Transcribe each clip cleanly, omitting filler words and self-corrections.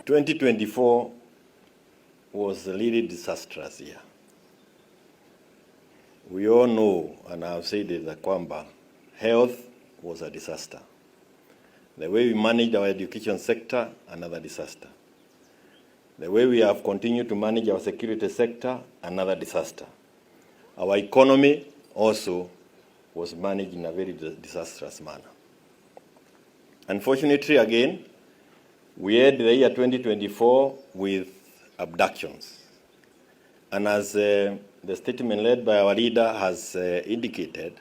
2024 was a really disastrous year. We all know, and I've said it, that kwamba health was a disaster. The way we managed our education sector, another disaster. The way we have continued to manage our security sector, another disaster. Our economy also was managed in a very disastrous manner. Unfortunately, again, we had the year 2024 with abductions. And as the statement led by our leader has indicated,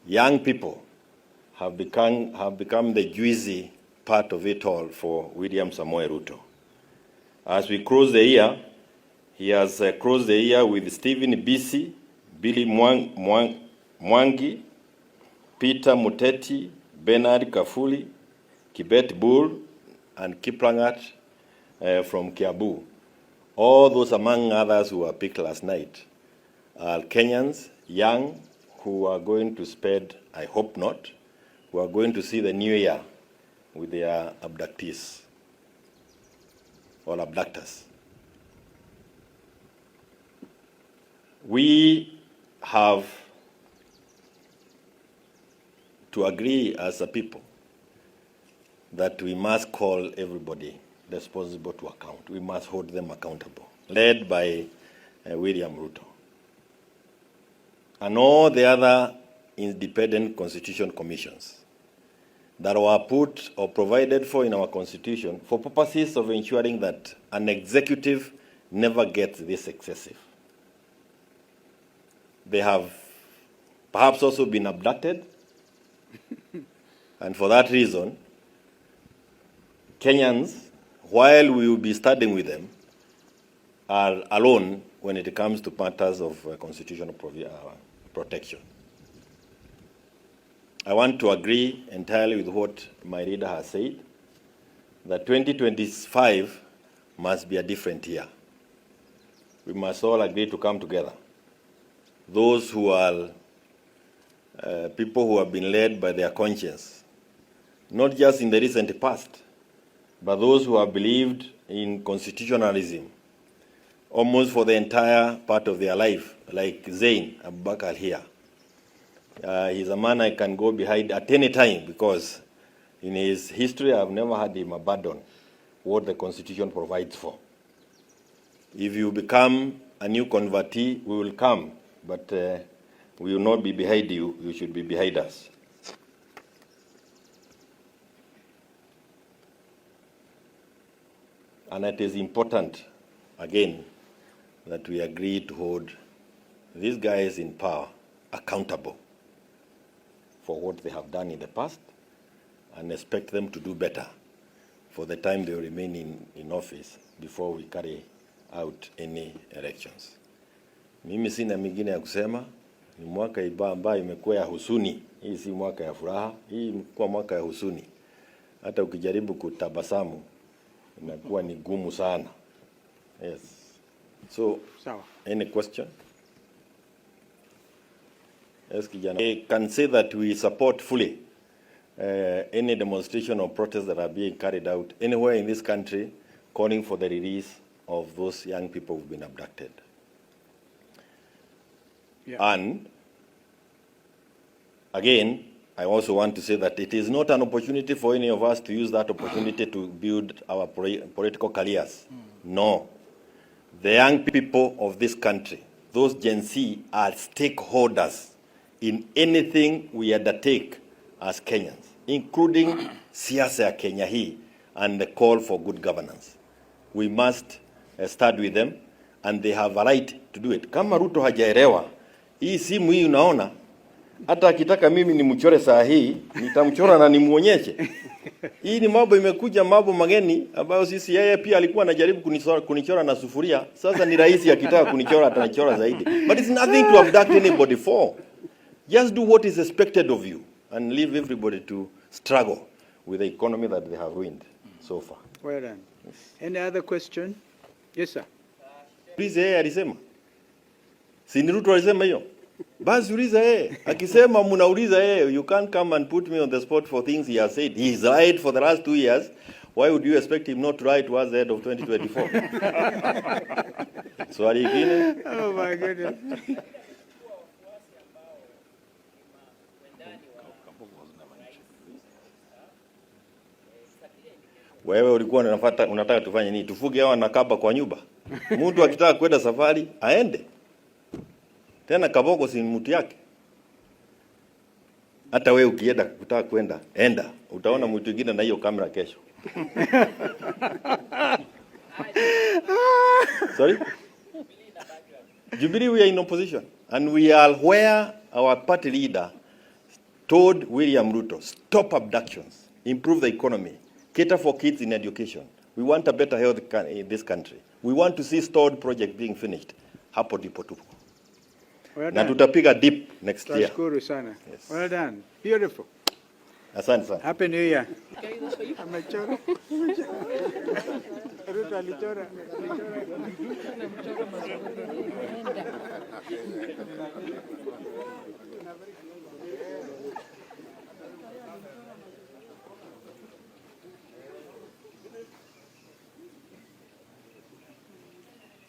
young people have become the juicy part of it all for William Samoei Ruto. As we close the year, he has closed the year with Stephen Bisi, Billy Mwangi, Peter Muteti, Bernard Kafuli, Kibet Bull, and Kiplangat from Kiambu. All those, among others, who were picked last night are Kenyans, young, who are going to spend, I hope not, who are going to see the new year with their abductees or abductors. We have to agree as a people that we must call everybody responsible to account. We must hold them accountable, led by William Ruto and all the other independent constitution commissions that were put or provided for in our constitution for purposes of ensuring that an executive never gets this excessive. They have perhaps also been abducted, and for that reason, Kenyans, while we will be studying with them, are alone when it comes to matters of constitutional protection. I want to agree entirely with what my leader has said, that 2025 must be a different year. We must all agree to come together. Those who are people who have been led by their conscience, not just in the recent past, but those who have believed in constitutionalism almost for the entire part of their life, like Zain Abubakar here. He's a man I can go behind at any time because in his history I've never had him abandon what the constitution provides for. If you become a new convertee, we will come, but we will not be behind you, you should be behind us. And it is important, again, that we agree to hold these guys in power accountable for what they have done in the past and expect them to do better for the time they remain in office before we carry out any elections. Mimi sina mingine ya kusema. Ni mwaka iba ambayo imekuwa ya huzuni. Hii si mwaka ya furaha, hii imekuwa mwaka ya huzuni. Hata ukijaribu kutabasamu inakuwa ni gumu sana. Yes. So, Sawa. Any question? Yes, kijana. I can say that we support fully any demonstration or protest that are being carried out anywhere in this country calling for the release of those young people who've been abducted. And again, I also want to say that it is not an opportunity for any of us to use that opportunity to build our political careers. No. The young people of this country, those Gen Z, are stakeholders in anything we undertake as Kenyans, including siasa ya Kenya hii and the call for good governance. We must start with them and they have a right to do it. Kama Ruto hajaelewa hii simu hii, unaona hata akitaka mimi nimchore saa hii nitamchora na nimuonyeshe. Hii ni mambo imekuja, mambo mageni ambayo sisi, yeye pia alikuwa anajaribu kunichora na sufuria. Sasa ni rahisi, akitaka kunichora atanichora zaidi, but it's nothing to abduct anybody for. Just do what is expected of you and leave everybody to struggle with the economy that they have ruined so far. Well done. Any other question? Yes, sir. Please, yeye alisema, si ni Ruto alisema hiyo? Basi uliza yeye. Akisema mnauliza yeye, you can't come and put me on the spot for things he has said. He's lied for the last 2 years. Why would you expect him not to lie towards the end of 2024? Swali ingine? Oh my goodness. Wewe ulikuwa unafuata, unataka tufanye nini? Tufuge hawa na kamba kwa nyumba? Mtu akitaka kwenda safari aende. Tena Kabogo si mtu yake. Hata wewe ukienda kutaka kwenda, enda. Utaona mtu mwingine na hiyo kamera kesho. Sorry? Jubilee, we are in opposition and we are where our party leader told William Ruto, "Stop abductions, improve the economy, cater for kids in education. We want a better health in this country. We want to see stalled project being finished." Hapo ndipo tupo. Well Na done. tutapiga dip next year. Tashukuru sana. Yes. Well done. Beautiful. Asante sana. Happy New Year. Amechora. Ruto alichora. Alichora.